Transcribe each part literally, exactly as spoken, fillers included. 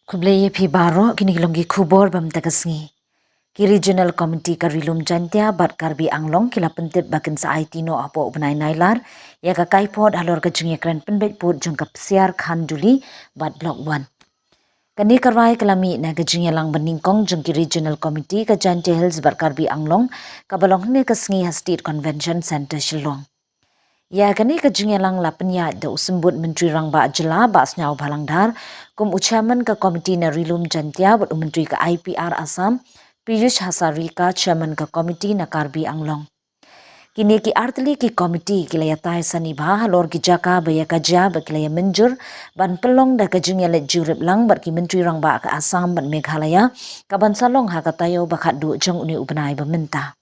Khublei ïa phi baroh, kine ki long ki khubor ba mynta ka sngi. Ki Regional Committee ka Ri-lum Jaintia bad Karbi Anglong ki la pyntip ba kin sa aiti noh hapoh u bnai Nailar ïa ka kaiphod halor ka jingïakren pynbeit pud jong ka Psiar Khanduli bad Block One. Kane ka rai ka la mih na ka jingïalang banyngkong jong ki Regional Committee ka Jaintia Hills bad Karbi Anglong, kaba long hynne ka sngi ha State Convention Centre, Shillong. Ïa kane ka jingïalang la pynïaid da u Symbud Myntri Rangbah Jylla, Bah Sniawbhalang Dhar, kum u Chairman ka Committee na Ri-lum Jaintia bad u Myntri ka I P R Assam, Piyush Hazarika, Chairman ka Committee na Karbi Anglong. Kine ki artylli ki committee ki la ïatai sani bha halor ki jaka ba ïa ka jia ba ki la ïa mynjur ban pynlong da ka jingïaleit jurip lang bad ki Myntri Rangbah ka Assam bad Meghalaya, kaban sa long ha ka taïew ba khatduh jong une u bnai ba mynta.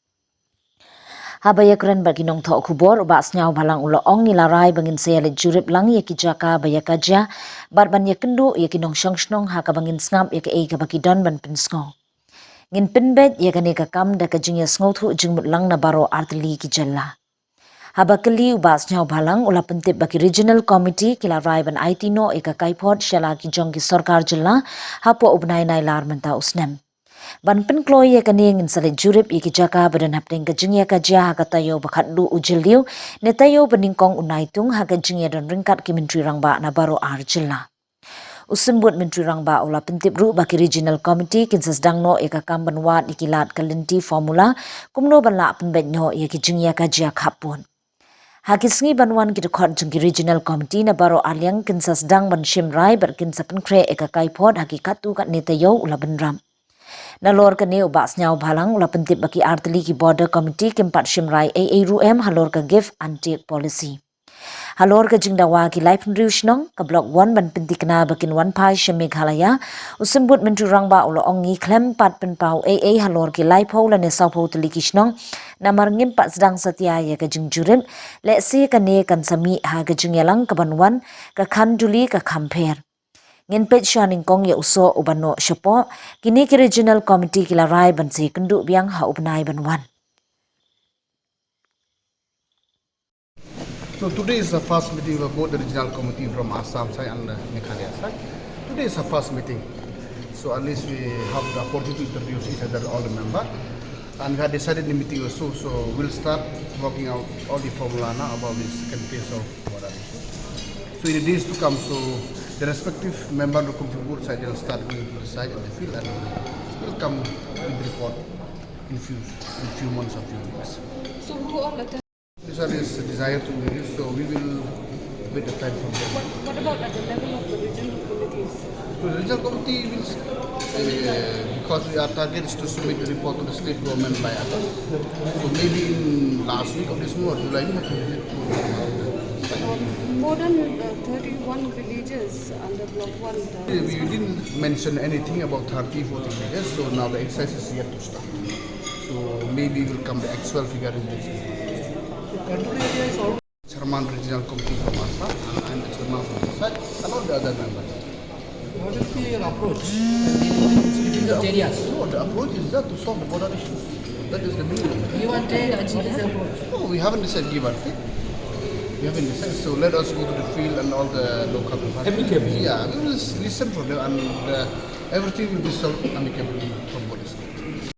Haba ïakren bad ki nongthoh khubor, u Bah Sniawbhalang u la ong, ngi la rai ba ngin sa ïaleit jurip lang ïa ki jaka ba ïa ka jia bad ban ïakynduh ïa ki nongshong shnong ha kaba ngin sngap ïa kaei kaba ki don ban pynsngew. Ngin pynbeit ïa kane ka kam da ka jingïasngewthuh jingmut lang na baroh artylli ki jylla. Haba kylli, u Bah Sniawbhalang u la pyntip ba ki Regional Committee ki la rai ban aiti noh ïa ka kaiphod sha la ki jong ki sorkar jylla hapoh u bnai Nailar mynta u snem. Ban pynkloi ïa kane, ngin sa leit jurip ïa ki jaka ba don hapdeng ka jingïakajia ha ka taïew ba khatduh u Jylliew ne taïew banyngkong u Naitung ha ka jingïadon ryngkat ki Myntri Rangbah na baroh ar jylla. U Symbud Myntri Rangbah u la pyntip ruh ba ki Regional Committee kin sa sdang noh ïa ka kam ban wad ïa ki lad ka lynti formula kumno ban lah pynbeit noh ïa ki jingïakajia khappud. Ha ki sngi ban wan, ki dkhot jong ki Regional Committee na baroh ar liang kin sa sdang ban shim rai bad kin sa pynkhreh ïa ka kaiphod ha ki katto katne taïew, u la bynrap. Nalor kane, u Bah Sniawbhalang u la pyntip ba ki artylli ki Border Committee kim pat shim rai ei ei ruh em halor ka give and take policy. Halor ka jingdawa ki laiphew hynriew shnong ka Block One ban pynthikna ba kin wan phai sha Meghalaya, u Symbud Myntri Rangbah u la ong, ngi khlem pat pynpaw ei ei halor ki laiphew lane sawphew tylli ki shnong, namar ngim pat sdang satia ïa ka jingjurip. Lehse kane kan sa mih ha ka jingïalang kaban wan, ka Khanduli ka Khampher. Ngin peit shwa nyngkong ïa u soh uban noh shapoh. Kine ki Regional Committee ki la rai ban sa ïakynduh biang ha u bnai ban wan. So today is the first meeting of both the regional committee from Assam side and the Meghalaya side. Today is the first meeting. So at least we have the opportunity to introduce each other, all the member. And we had decided the meeting also, so we'll start working out all the formula now about this second phase of border issue. So in the days to come, so the respective member will come to both side, they'll start going to the side in the field and we'll come with the report in few, in few months or few weeks. So who all attend? This one is desire to do this, so we will wait the time from them. What, what about at the level of the regional committees? The regional committee will, uh, because we are targeted to submit the report to the state government by August. So maybe in last week of this month, July, we have to visit to the site. More than, uh, thirty-one villages under Block One. We didn't mention anything about thirty, forty villages, so now the exercise is yet to start. So maybe will come the actual figure in this. Control area is all. Chairman Regional Committee from Assam, and I'm the chairman from the side, and all the other members. What is your approach? Within the areas? No, the approach is just to solve the border issues. That is the minimum. Give and take, what is the approach? No, we haven't decided give and take. We haven't decided. So let us go to the field and all the local authorities. Amicably. Yeah, we will s-, listen from them, and, uh, everything will be solved amicably from what is there.